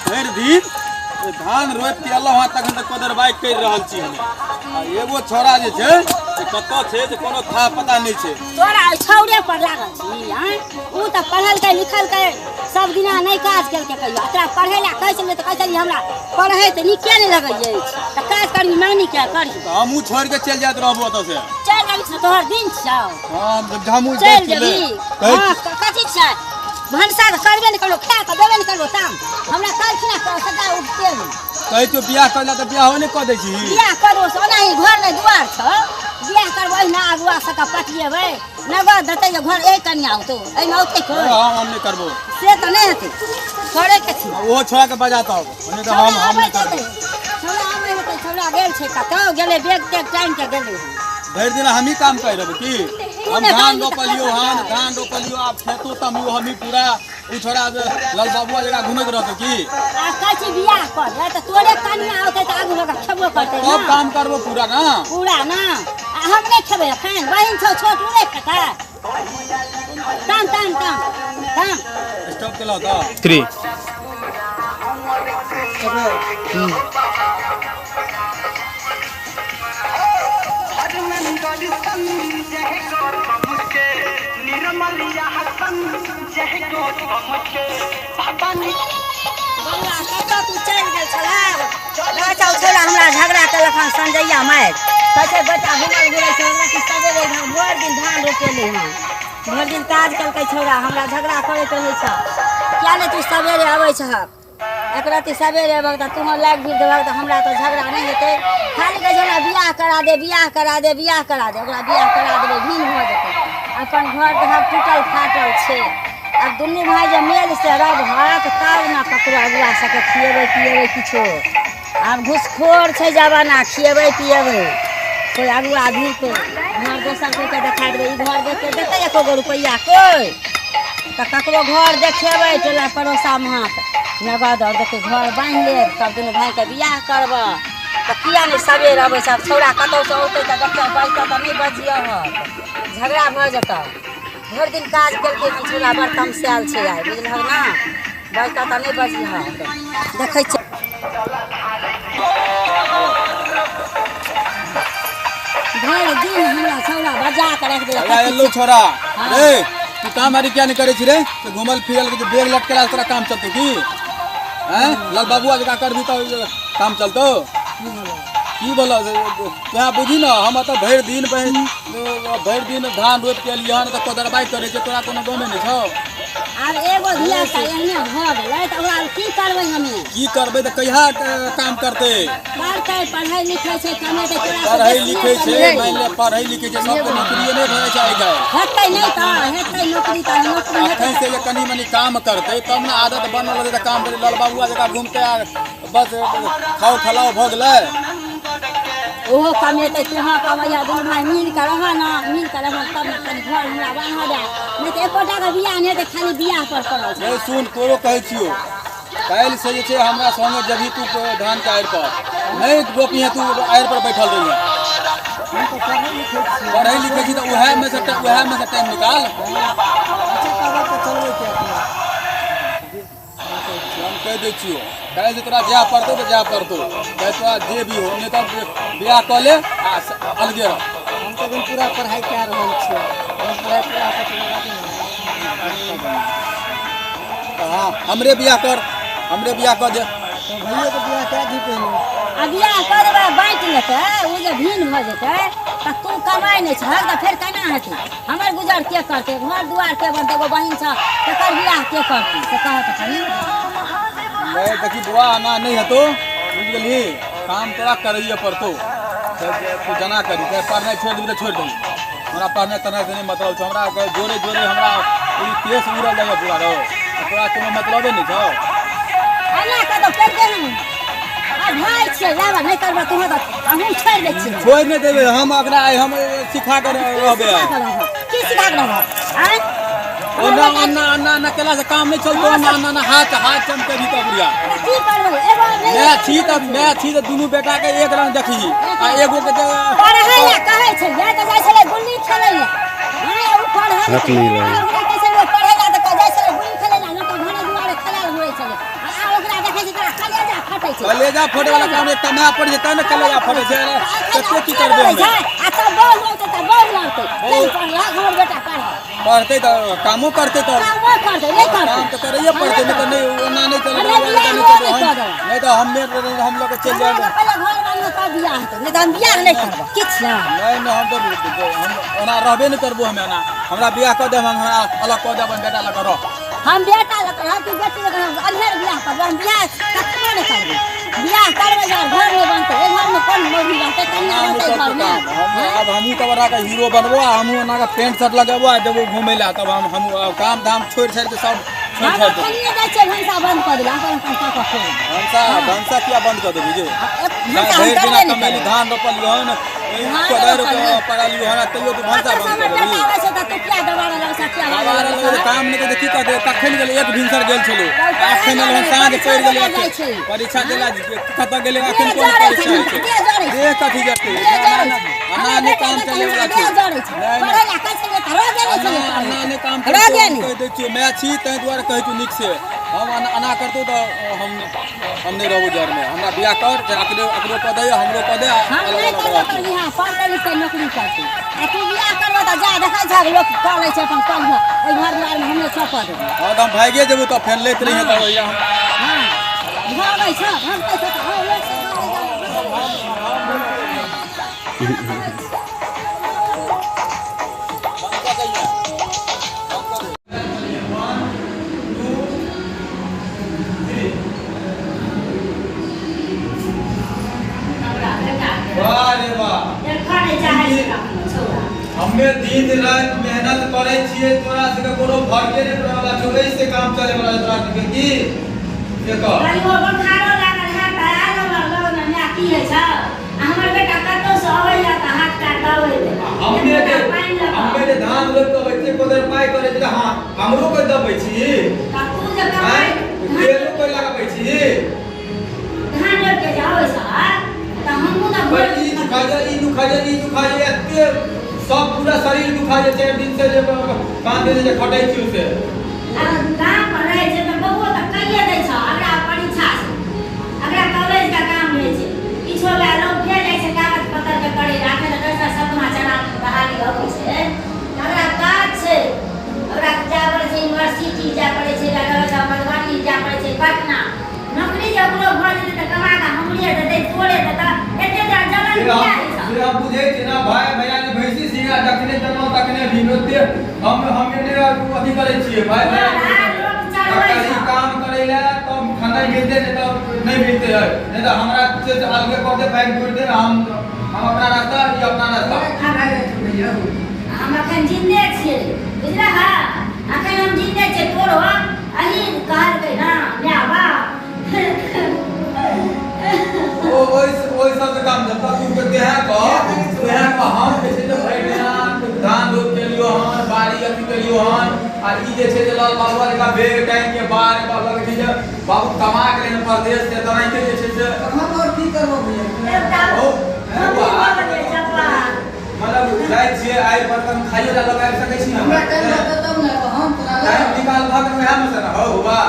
भरि दिन धान रोपि के एलहुँ हँ, तखन तऽ कोदरबाइ करि रहल छी हम। आ एगो छौड़ा जे छै से कतऽ छै से कोनो था पता नहि छै। तोरा ओहि छौड़े पर लागल छी आँय? ओ तऽ पढ़लकै लिखलकै, सब दिना नहि काज केलकै कहियो। तोरा पढ़ै लए कहै छलियै तऽ कहै छलियै हमरा पढ़ै तऽ नीके नहि लगै अछि, तऽ काज करबी मानी के करही। तऽ हमहूँ छोड़ि के चलि जाइत रहबो ओतऽ से। चलि जेबही से तोहर दिन छियौ। हँ, हमहूँ जाइ चलि छी ले। जेबही। कहै हँ, कथी छै? भनसा तऽ करबे नहि करबो, खाए तऽ देबे नहि करबो। ताम हमरा काल्हिखिना सभटा उठते नहि। कहै छियौ बियाह करै लए तऽ बियाहो नहि कऽ दै छी। बियाह करबो से ओनाही घर नहि दुआर छौ, बियाह करबो एहिना अगुआ सबके पटिएबै, नगद देतै जे घर एहि कनिया औतौ, एहिमे औतै कोइ? हँ, हम नहि करबो। से तऽ नहि हेतै, करैके छै। ओहो छोड़ा के बजा तब, नहि तऽ हम नहि करबो। छौड़ा आबै हेतै, छौड़ा गेल छै कतौ, गेलै बैग तैग टाँगि के गेलै हन। भरि दिन हमही काम करि रहबै की? तू हम नहि धान करबही तऽ रोपलियौ के हन, करतै? धान रोपलियौ, आब खेतो तमियो हमही पूरा। ओ छोड़ा लाल बाबुआ जकाँ घुमैत रहतौ की? आ कहै छी बियाह कर ले तऽ तोरे कनिया औतै तऽ आगू लऽ कऽ खेबो करतै सब ना। काम करबो पूरा ना। पूरा ना। आ हम नहि खेबै एखन, बहिन छौ छोट, ओ नहि खेतै। ताम ताम ताम ताम। स्टॉप केलहुँ तऽ 3। बौआ कतऽ तू चलि गेल छलह? बच्चा छौड़ा हमरा झगड़ा केलक हन संजैया मारि। कहै छै बेटा घुमल घुरै छै, हमरा कि सवेरे धान भरि दिन धान रोपेलै हन, भरि दिन काज केलकै छौड़ा, हमरा झगड़ा करैत रहै छ। किया नहि तू सवेरे अबै छहक? एक रत्ती सवेरे अबहक तऽ तूहो लागि भिड़ देबहक तऽ हमरा तऽ झगड़ा नहि हेतै। खाली कहै छै हमरा बियाह करा दे, बियाह करा दे, बियाह करा दे। ओकरा बियाह करा देबै, भिन्न भऽ जेतै। अपन घर देखहक टूटल फाटल छै। आब दुनू भाय जे मेल से रहबहक तब ने ककरो अगुआ सबके खिएबै पिएबै किछो। आब घूसखोर छै जमाना, खिएबै पिएबै कोइ अगुआ भिड़तै, घर दोसर कोइके देखा देबै, ई घर देखके देतै एको गो रुपैआ कोइ? तऽ ककरो घर देखेबै टोला पड़ोसा महक नगद आओर देतै, घर बान्हि लेब, तब दुनू भायके बियाह करबह। तऽ किया नहि सबेर अबै छै? आब छौड़ा कतहुसँ औतै तऽ देखतै, बजतै तऽ नहि बजियहक, झगड़ा भऽ जेतौ। भरि दिन काज केलकै हन छौड़ा, बड़ तमसायल छै आइ, बुझलहक ने? बजतै तऽ नहि बजियहक। देखै छियै भरि दिन हमरा छौड़ा बजा कऽ राखि देलक। अरे एलो छोड़ा। हाँ। रे तू काम आरी किया नहीं करे छी रे? तो घुमल फिरल के बैग लटकेला तोरा काम चलतौ की? हैं, लाल बाबुआ जकाँ करबी तऽ काम चलतौ की? बोलो तोरा बुझी न, हम तऽ भरि दिन भरि दिन धान रोपि के एलियै हन तऽ कोदरबाइ करै छै, तोरा कोनो गमे नहि छौ। आब एगो धिया पुता एहने भऽ गेलै तऽ ओकरा की करबै हमे? की करबै तऽ कहिया काम करतै? करतै, पढ़ै लिखै छै, कमेतै। तोरा से पढ़ै बेसिए लिखै छै, कमेतै। मानि ले पढ़ै लिखै छै, सबके नौकरिए नहि भऽ जाइ छै आइ काल्हि। हेतै नहि तऽ हेतै नौकरी, तऽ नौकरी हेतै। अखन से जे कनि मनि काम करतै तब ने आदत बनल रहतै तऽ काम करै। लाल बाबुआ जकाँ घुमतै आ बस खाओ खलाओ भऽ गेलै। ओहो कमेतै, तूहाँ कमैया, दुनू भाय मिल कऽ रहऽ ने, मिल कऽ रहऽ तब ने कनि घर हमरा बान्हऽ दे, नहि तऽ एकोटा के बियाह नहि हेतै, खाली बियाह पर पड़ल छै। नहीं सुन, तोरो कहै छियौ, काल्हि से जे छै हमरा संगे जबही तू धान के आड़ि पर नहीं रोपिहे, तू आड़ि पर बैठल रहिहे। पढ़ै लिखै छी तऽ उएह में से उएह में से टाइम निकाल। हम कहि दै छियौ, काल्हि से तोरा जाय पड़तौ तऽ जाय पड़तौ, चाहे तोरा जे भी हो, नहि तऽ बियाह कऽ ले आ अलगे रह। हम तऽ अखन पूरा पढ़ाइ कए रहल छियै, हम पढ़ाइ पूरा कऽ तऽ हँ, हमरे बियाह कर, हमरे बियाह कऽ दे। तऽ भैयोके बियाह कए दी पहिने। आ बियाह करबै बाँटि लेतै, ओ जे भिन्न भऽ जेतै तऽ तू कमाइ नहि छहक तऽ फेर केना हेतै? हमर गुजर के करतै? घर दुआर के बनतै? एगो बहिन छ, तकर बियाह के करतै से कहऽ तऽ कनि। नहीं देखी बुआ, एना नहि हेतौ, बुझि गेलही? काम तोरा करैए पड़तौ। तू जना करी, चाहे पढ़नाइ छोड़ि देबही तऽ छोड़ि देबही, हमरा पढ़नाइ तढ़नाइ से नहि मतलब छौ। हमरा जोरे जोरे हमरा ई केस उड़ल जाइए पूरा रौ, तोरा कोनो मतलबे नहि छौ। एना कतौ करिते हम आ भाय छियै, लाबऽ नहि करबऽ तू तऽ हमहूँ छोड़ि दै छियै। छोड़ि नहि देबै हम एकरा, आइ हम सिखा कऽ रहबै। सिखा कऽ रहब? की सिखा कऽ रहब? आँय, ओना ओना ओना ओना केला से काम नहि चलतौ। ओना ओना ओना हाथ हाथ चमकेबही तब बुढ़िया। तऽ की करबै? एगो नहि मैं छी तऽ, मैं छी तऽ दुनू बेटा के एक रंग देखही आ एगो के जे पढ़ै लए कहै छलियै तऽ जाइ छलै गुल्ली खेलै लए। हँ, ओ पढ़ल हाथ नहि हिलाइ। ओकरा कहै छलियै पढ़ै लए तऽ जाइ छलै गुल्ली खेलै लए, नहि तऽ घरे दुआरे खेलाय घुरै छलै। आ ओकरा देखै छै तोरा कलेजा फटै छै। कलेजा फटे वाला काम एक कमाए पड़ जेतै ने कलेजा फटै छै। कते की करबै हम? आ तब बहु लड़तै त बहु लड़तै। चल पढ़ला हमर बेटा पढ़। पढ़तै त कामो करतै त कामो करतै नहीं करतै। काम त करैये पड़तै नहीं त नहीं ओना नहीं चलबै नहीं त हम्मे हम लोग चलि जाएब। पहिले घर बनबै तब बियाह हेतै नहीं त हम बियाह नहीं करबै किछु। नहीं नहीं हम तो हम ओना रहबे नहीं करबो। हम एना हमरा बियाह कऽ देब हम हमरा अलग कऽ देब बेटा लग रह। हम बेटा लग रह तू बेटी लग रह अन्हेर बियाह करबै। हम बियाह कखनो नहीं करबै। बियाह करबै जब घर में बनतै ए घर में कोन मौगी रहतै कन्या रहतै घर में। अब हमहूँ तब ओकरा के हीरो बनबो आ हमहूँ ओना के पेंट शर्ट लगेबो आ देबो घुमै लए। तब हम काम धाम छोड़ि छाड़ि के सब छोड़ि छाड़ि देबो। खनिए जाइ छियै भनसा बंद कऽ देबै। अपन अपन कऽ कऽ भनसा भनसा किया बंद कऽ देबही जे भरि दिना कमेली धान रोपलियो हन कोदारि पड़लियो हन तैयो तू भनसा बंद कऽ देबही। काम नहि करतै की करतै? कखन गेलै एक भिनसर गेल छलौ अखन एलौ हन साँझ पड़ि गेलै। परीक्षा देला कतऽ गेलै अखन कोन परीक्षा छै? देह कथी जरतै? एना नहि काम चलै वला छै। एना नहि काम कहि दै छियौ माय छी ताहि दुआरे कहै छियौ नीक से। हम एना करतौ तऽ हम नहि रहबौ जरमे। हमरा बियाह कर अपने अपनो कऽ दे हमरो कऽ दे। हम नहि करबो तऽ बियाह पढ़तै लिखतै नौकरी करतै आ तू बियाह करबो तऽ जा देखै छहक लोक कऽ लै छै अपन कऽ लिहऽ ओहि घर दुआरमे हमे छह कऽ देबै। हँ तऽ हम भागिए जेबौ तऽ फेर लैत रहिहें तब हम। हँ भागै छह भागतै छह तऽ हँ लोक सब हमे दिन रात मेहनत करै छियै तोरा सबके कोनो फर्के नहि पड़ै वाला छौ। एहि से काम चलै वाला तोरा सबके की से कह। कहियो बोखारो लागल है त आयल हमर लग में माय की है छ आ हमर बेटा कतौ से अबैया त हाथ पैर दबै दे। हमे जे हमे जे धान रोपि के अबै छियै कोदारि पाइ करै छियै हां हमरो कोइ दबै छी त तू जे कमाइ तेलो कोइ लगाबै छी धान रोपि के जे अबै छ त हमहूँ त ई दुखा जा ई दुखा जा ई दुखा जा एते सब पूरा शरीर दुखा जाय 4 दिन से जे 5 दिन से खटै छी से। आ गाम पर रहै छै त बबुओ त कहिए दै छ अगला परीक्षा छै अगला कॉलेज का काम रहै छै किछो लए लोग भेज जाइ छै कागज पत्तर के करे राखे त 10 सतमा चना बहाली अबै छै अगला काज छै ओकरा जाय पड़ै छै यूनिवर्सिटी जाय पड़ै छै मधुबनी जाय पड़ै छै पटना। नौकरी जे ओकरो भऽ जेतै त कमा कऽ हमरे देतै तोरे देतै एते जलन किया होइ छै? से हम बुझै छियै ना भाय भैया ने भैंसी सिंगा जखने जनमल तखने भी ओते हम नहि अथी करै छियै भाय भैया काम करै लए तब खाना मिलतै नहीं तऽ नहीं मिलतै है नहीं तऽ हमरा से अलगे कऽ दे बैग जोड़ि दे हम अपना रास्ता ई अपना रास्ता। हम अखन जिन्दे छियै बुझलह अखन हम जिन्दे छियै तोरो अही कहलकै ना माय बाप ओ ओहि सब काम जब तू के देहा कह हम जे छै से भरि दिना धान रोप के लियो हन बाड़ी अथी के लियो हन आ ई जे छै जे लाल बाबू जका बेग टाइम के बार बाबू के छै जे बाबू कमा के लेने परदेश से तनाइते जे छै से हम और की करबो भैया? ओ मतलब जाइ छियै आइ बर्तन खाइयो ला लगाबि सकै छी हमरा टाइम रहतै तब ने हम तोरा टाइम निकाल भाग वएह मे से ना हौ वाह।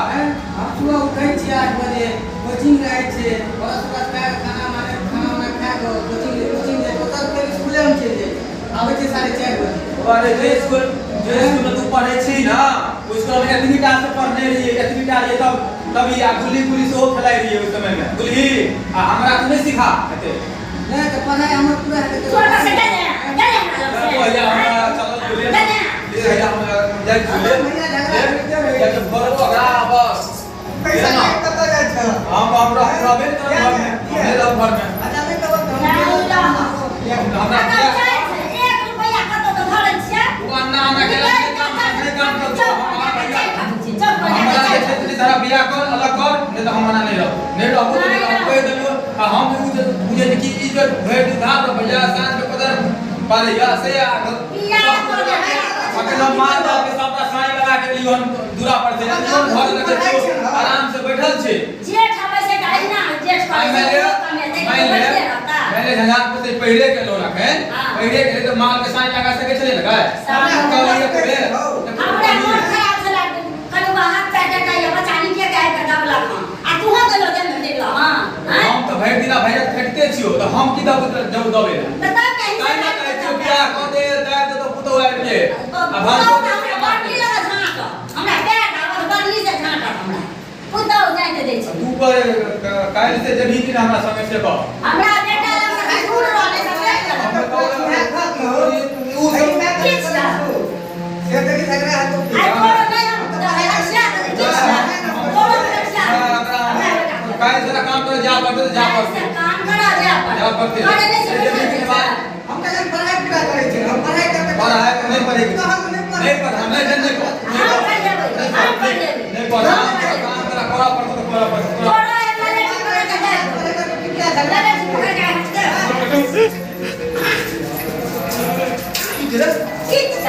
हम सुबह उठै छियै 8 बजे कोचिंग रहै छै बस उस खा खाना माने खाना वाना खा के कोचिंग जाइ ओतऽ फेर स्कूले हम चलि जाइ आबै छियै 4:30 बजे। अरे जे स्कूल में तू पढ़ै छी ना ओहि स्कूल में एतनी टा से पढ़ने रहियै एतनी टा रहियै तब तभी आ गुल्ली गुल्ली सेहो खेलाइ रहियै ओहि समय में गुल्ली आ हमरा तू नहि सिखा एते नहि तऽ पढ़ाइ हमर पूरा हेतै। छोड़ से जा जा हमरा चलल गुल्ली ले हम जाइ छी भैया झगड़ा करते रहियै ओकरा बस पैसा लए कतऽ जाइ छ? हम रहबे नहि करब घरमे हम रहब घरमे। अच्छा नहि तब हमरा एक रुपैआ कतौ तऽ धरै छियै ओ अन्ना अन्ना के काम करतौ। हमरा जे छै से तोरा बियाह कर अलग कर नहीं तऽ हम मना नहि रहब नहि रहबो तऽ हम कहि देलियौ आ हम बुझै छी कि ई जे भरि दिन धान रोपैया साँझ के पदर पारैया से आ अखन हम माल जाल के सबटा साँइ लगा के लियो हम दूरा पर से घर लगे आराम से बैठल छी। जेठ आबै छै तऽ अहिना जेठ करै छै पहिले झंझारपुर से पहिले के लोग रखन पहिले के तऽ माल के साँइ लगा सकै छलै ने गाय हमरा मोन खराब छला कलुआ हाथ पैर डटाइया बच्चा नीके के आबि कऽ दबलक हन आ तूहो गेलो छियो त हम की दब जब दबे ना त तब कहीं काहे ना कहै छियो बियाह क दे दाय दे तो पुतौ आबि जे आ भान हमरा बड़नी लगा झाँक हमरा पैर आबत बड़नी से झाँक हमरा पुतौ जाय के दै छै तू पर काल्हि से जबही कि हमरा संगे से कह हमरा बेटा लग दूर रहले से उ सब आई तोरो नहीं हम रक्षा किछ तोरो रक्षा काल्हि से काम करे जा पड़ते जा पड़ते काम करा जा जा पड़ते करे नहीं से हम त पढ़ाई पूरा करै छी हम पढ़ाई करते पढ़ाई नहीं पढ़ेगी हम नहीं नहीं पढ़ा नहीं नहीं हम कर लेबै हम कर लेबै नहीं पढ़ा काम करा करा पड़तो तो करा पड़तो तोरो एक लड़की पकड़ के जाय लड़की पकड़ के किछ किछ किछ